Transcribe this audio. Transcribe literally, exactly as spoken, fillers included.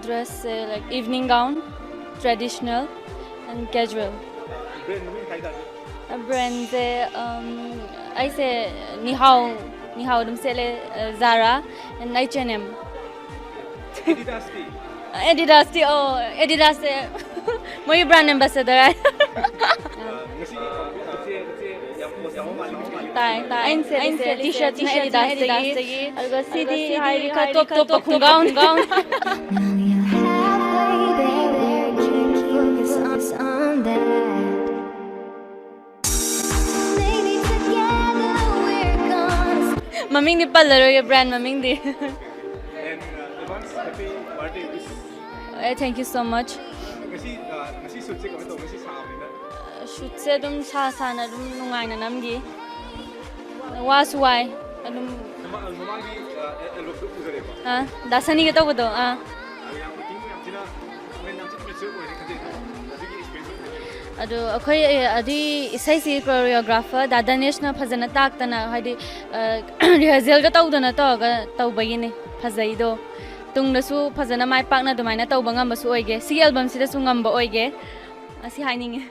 Dress ꯁꯦ like evening gown, traditional and casual꯫ Brand ꯃꯃꯤꯡ ꯍꯥꯏꯇꯥꯔꯦ꯫ ꯕ꯭ꯔꯦꯟꯁꯦ ꯑꯩꯁꯦ ꯅꯤꯍꯥꯎ ꯅꯤꯍꯥꯎ ꯑꯗꯨꯝ ꯁꯦꯠꯂꯦ꯫ Zara and H and M꯫ ꯑꯦꯗꯤꯗꯥꯁꯇꯤ? ꯑꯦꯗꯤꯗꯥꯁꯇꯤ ꯑꯣ ꯑꯦꯗꯤꯗꯥꯁꯁꯦ ꯃꯣꯏꯒꯤ ꯕ꯭ꯔꯥꯟ ꯑꯦꯝꯕꯦꯁꯦꯗꯔ ꯍꯥꯏ꯫ ꯉꯁꯤ ꯏꯆꯦ ꯏꯆꯦ ꯌꯥꯝ ꯄꯣꯁ ꯌꯥꯎꯕ ꯃꯥꯜꯂꯤ꯫ ꯇꯥꯏ ꯇꯥꯏ ꯑꯩꯅ ꯁꯦꯠꯂꯤꯁꯦ ꯇꯤ ꯁꯔꯠꯁꯤꯅ ꯑꯦꯗꯤꯗꯥꯁꯇꯒꯤ꯫ ꯑꯗꯨꯒ ꯁꯤꯗꯤ ꯍꯥꯏꯗꯤ ꯈꯔ ꯇꯣꯞ ꯇꯣꯞꯄ ꯈꯣꯡꯒ꯭ꯔꯥꯎꯅꯤ꯫ Now you're halfway there, baby. Focus on, on that. Maybe together we're gonna ꯃꯃꯤꯡꯗꯤ ꯄꯜꯂꯔꯣꯏꯒꯦ ꯕ꯭ꯔꯥꯟ ꯃꯃꯤꯡꯗꯤ꯫ And uh, advance happy birthday wish꯫ A thank you so much꯫ ꯉꯁꯤ uh, ꯉꯁꯤ ꯁꯨꯠꯁꯦ ꯀꯃꯥꯏꯅ ꯇꯧꯕ? ꯉꯁꯤ ꯁꯥꯕꯅꯤꯅ꯫ ꯁꯨꯠꯁꯦ ꯑꯗꯨꯝ ꯁꯥ ꯁꯥꯅ ꯑꯗꯨꯝ ꯅꯨꯡꯉꯥꯏꯅ ꯅꯝꯈꯤ꯫ ꯋꯥꯁꯨ ꯋꯥꯏ ꯑꯗꯨꯝ꯫ ꯃꯃꯥꯡꯒꯤ ꯑꯦꯜꯕꯝꯗꯨ ꯎꯖꯔꯦꯕ꯫ ꯑꯥ ꯗꯥꯁꯅꯤꯒ ꯇꯧꯕꯗꯣ ꯑꯥ꯫ ꯑꯗꯨ ꯌꯥꯝ ꯑꯦꯛꯇꯤꯡ ꯌꯥꯝ ꯊꯤꯅ ꯃꯦꯟ ꯌꯥꯝ ꯊꯤꯅ ꯃꯦꯆ꯭ꯌꯣꯔ ꯑꯣꯏꯔꯦ ꯈꯟꯖꯩ꯫ ꯑꯗꯨꯒꯤ ꯑꯦꯛꯁꯄꯤꯔꯤꯌꯦꯟꯁ ꯑꯃ ꯂꯩꯕ꯭ꯔꯥ? ꯑꯗꯨ ꯑꯩꯈꯣꯏ ꯑꯗꯨꯏ ꯏꯁꯩꯁꯤ ꯀꯣꯔꯤꯌꯣꯒ꯭ꯔꯥꯐꯔ ꯗꯥ ꯗꯅꯦꯁꯅ ꯐꯖꯅ ꯇꯥꯛꯇꯅ ꯍꯥꯏꯗꯤ ꯔꯤꯍꯔꯁꯦꯜꯒ ꯇꯧꯗꯅ ꯇꯧꯔꯒ ꯇꯧꯕꯒꯤꯅꯦ ꯐꯖꯩꯗꯣ꯫ ꯇꯨꯡꯗꯁꯨ ꯐꯖꯅ ꯃꯥꯏ ꯄꯥꯛꯅ ꯑꯗꯨꯃꯥꯏꯅ ꯇꯧꯕ ꯉꯝꯕꯁꯨ ꯑꯣꯏꯒꯦ꯫ ꯁꯤꯒꯤ ꯑꯦꯜꯕꯝꯁꯤꯗꯁꯨ ꯉꯝꯕ ꯑꯣꯏꯒꯦ꯫ ꯑꯁꯤ ꯍꯥꯏꯅꯤꯡꯉꯦ꯫